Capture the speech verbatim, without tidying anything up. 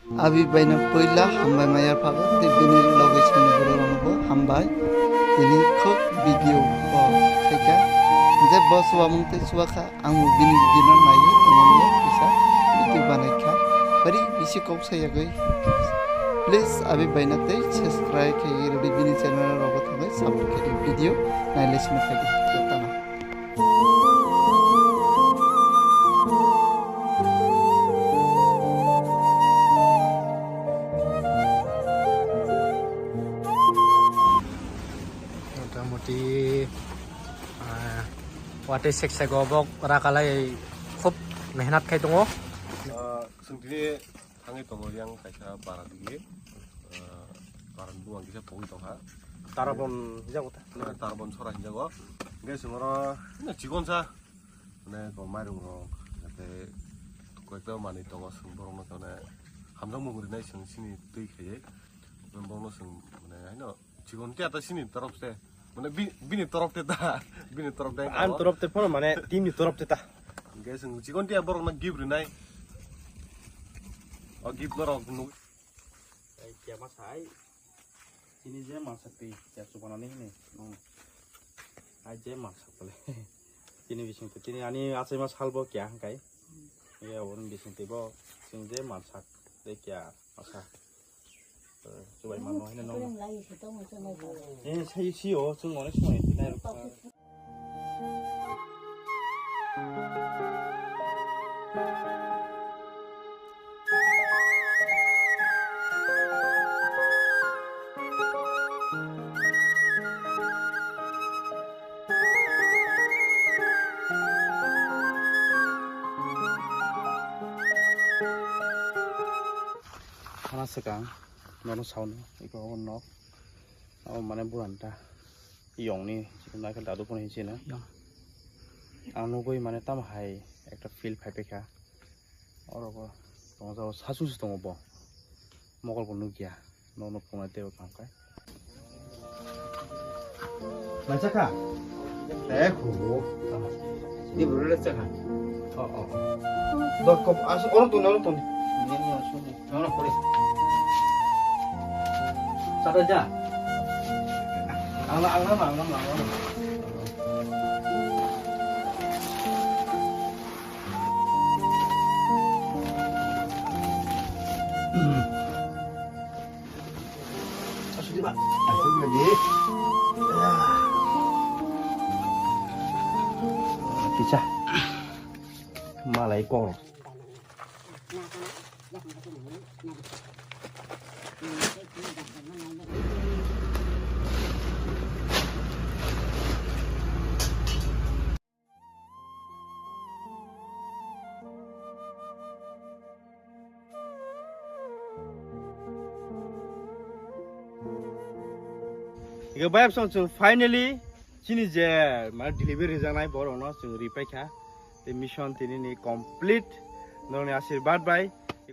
Abi baino puila hambai ma yaphago tei bini loge songni borok rokno bo hambai. Tini khub video o khaikha je bo chuwamung tei chuwakha. Ang bo bini video no naiwi tongmani kisa video banaikha. Bari bisi kok sayagwi. Please abi baina tei subscribe khaigwi rwdi bini channel rogo thangwi support khaidi video nailai sini phaidi. Jotono. Motamoti, ah, watwi sek sek o bok rakalai khub mehnat khai tongo. Ah, chwng tini thangwi tongo yang kaisa bara digi, ah, bara ni bwkhang kisa pogwi tongkha. Tarabon hinjago ta? Ah, Tarabon sora hinjago. Hwnkhe chwng oro chikon sa, mane ko mairung rok, tei koyekta manwi tongo, chwng borokno tongmani hamjakmung rinai chwng chini twi khaiwi. Borokno chwng mane haino chikon tiya ta chini torop se. Mane bi-, bini torop te ta, bini torop te Ani torop te phano mane team ni torop te ta. Hwnkhe chwng chikon tiya borokno gift rinai. O gift norok nuk. Ai, kya ma sai? Chini je mansak twi, kya chubanani hini? Hmm. Ai, je mansak bole. Chini bising twi, chini ani achaima salbo kya hwnkhe? Ye, aboni bising twi bo, chini je mansak tei kya masa. Eh, chubai mano hino no. Eh, sai si o, chwng onek somoi nai rok. Hana swkang nono sauni iko o nok. O mane buran ta yong ni naikhe dadu phano hinwi sino. Yong. Ang nugui mane tamo hai ekta feel phai paikha. Oro bo tongo jabo sasung se tongo bo. Mokol bo nukya. Nok no phunai teibo kaham khe. Mansa kha? Eh, khubo. Di buru le chakha. Oh, oh. Dor kop as oro tong, oro tong. Ni ni asu ni. Oro kore. Sada ja. Angla, angla ma, angla ma, angla ma. Kisa malai kok. Ego bayap song chwng finally chini je mane delivery rijaknai borokno chwng ripai kha. Tei mission tini ni complete norokni asirwad bai.